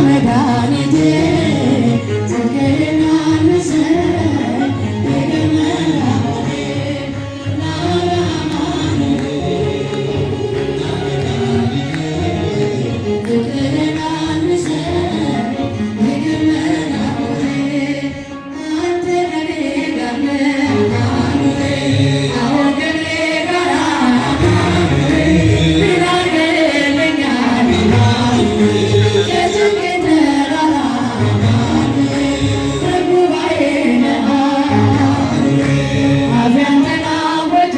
መድኃኒቴ ጽድቅህን አልብሰኝ ይቅር መራቆቴ ና አማኑኤል ፍቅርህን አልብሰኝ ይቅር መራቆቴ አንተ ከኔ ጋር ነህ አማኑኤል አዎ ከኔ ጋር አማኑኤል ምን አድርገህልኛል የጭንቄ ተራራ በጉባኤ መሃል አፌ አንተን አወጀ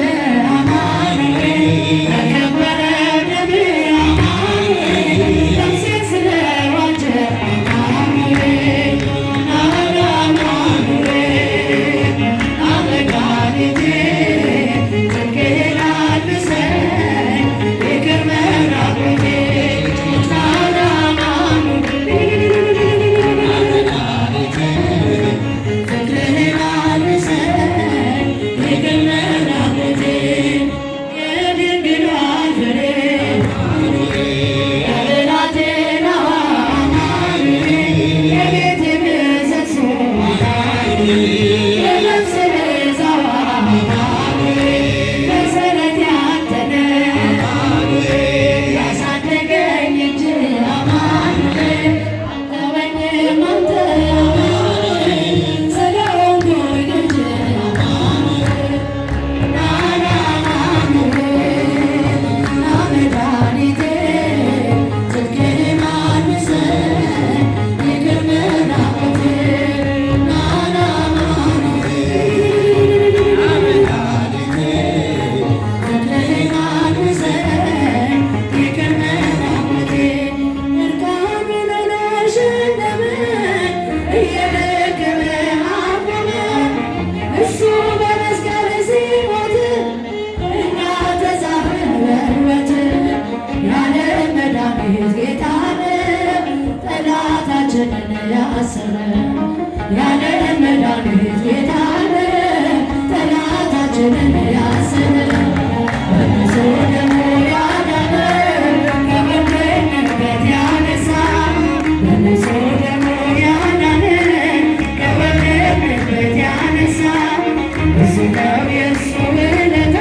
አማኑኤል በከበረ ደምህ አማኑኤል ነፍሴን ስለዋጀ አማኑኤል ና አማኑኤል ና መድኃኒቴ ጽድቅህን አልብሰኝ ይቅር መራቆቴ ና አማኑኤል ፍቅርህን አልብሰኝ ይቅር መራቆቴ የድንግሏ ፍሬ የብላቴናዋ የቤቴ ምሰሶ የነፍሴ ቤዛዋ መሰረቴ አንተ ነህ ያሳደገኝ እጅ አማኑኤል አትተወኝም አንተ አማኑኤል ስለሆንኩኝ ልጅ አማኑኤል ና አማኑኤል ና መድኃኒቴ ጽድቅህን አልብሰኝ ይቅር መራቆቴ ና አማኑኤል ፍቅርህን አልብሰኝ ይቅር መራቆቴ እርቃኑን ሆኖ ሸለመኝ እየደከመ አቆመ እሱ በመስቀል ሲሞት እኛ ተጻፍን በሕይወት ያለ መድኃኒት ጌታ ጠላታችንን ያሰረ ያለ መድኃኒት ጌታ ጠላታችንን ያሰረ በንጹሕ ደሙ ያዳነን ከወደቅንበት ያነሳ በንጹሕ ደሙ ያዳነን ከወደቅንበት ያነሳ ብዙ ነው የእሱ ውለታ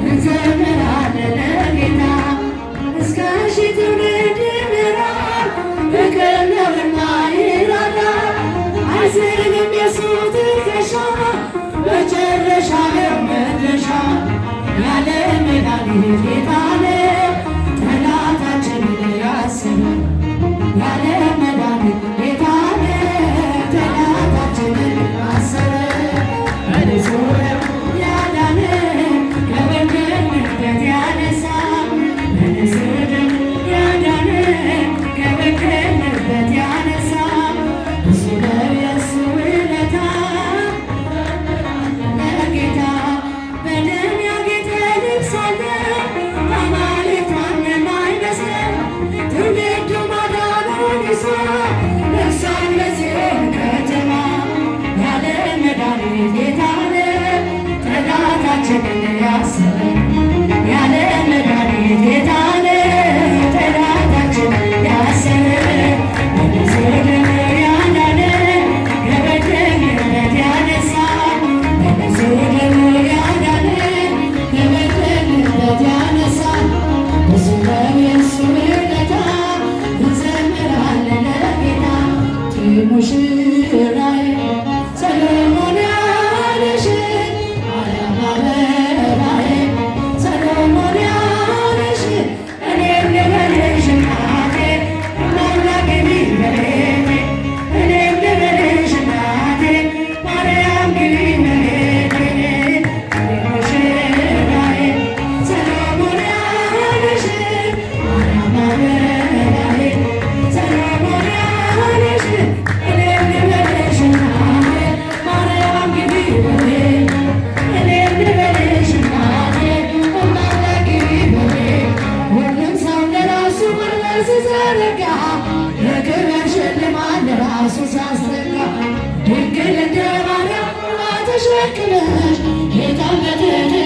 እንዘምራለን ለጌታ እስከ ሺህ ትውልድ ይምራል ፍቅር ነውና ይራራል አይዝልም የሱ ትከሻ መጨረሻ ነው መድረሻ ያለ መድኃኒት ጌታ ጠላታችንን ያሰረ ያለ መድኃኒት ጌታ ጠላታችንን አሰረ በንጹሕ ደሙ ያዳነን ከወደቅንበት ያነሳ በንጹሕ ደሙ ያዳነን ከወደቅንበት ያነሳ ብዙ ነው የእሱ ውለታ ለጌታ በደም ያጌጠ ልብስ አለ ከአማልክት ማንም አይመስልም ትውልዱ ማዳኑን ይዞ ነግሷል በጽዮን ከተማ ያለ መድኃኒት ጌታ ጠላታችንን ያሰረ ያለ መድኃኒት ጌታ ጠላታችንን ያሰረ በንጹሕ ደሙ ያዳነን ከወደቅንበት ያነሳ በንጹሕ ደሙ ያዳነን ከወደቅንበት ያነሳ ብዙ ነው የእሱ ውለታ እንዘምራለን ለጌታ ሙሽራዬ ሰሎሞን ያለሽ ማርያም አበባዬ ሰሎሞን ያለሽ እኔም ልበልሽ እናቴ እማምላክ ግቢ በቤቴ እኔም ልበልሽ እናቴ ማርያም ግቢ በቤቴ ሙሽራዬ ሰሎሞን ያለሽ ማርያም አበባዬ ሰሎሞን ያለሽ እኔም ልበልሽ እናቴ ማርያም ግቢ በቤቴ እኔም ልበልሽ እናቴ እማምላክ ግቢ በቤቴ ሁሉም ሰው ለራሱ ቀንበር ሲዘረጋ የክብር ሽልማት ለራሱ ሲያስጠጋ ድንግል እንደ ማርያም ተሸክመሽ ጌታን በትህትና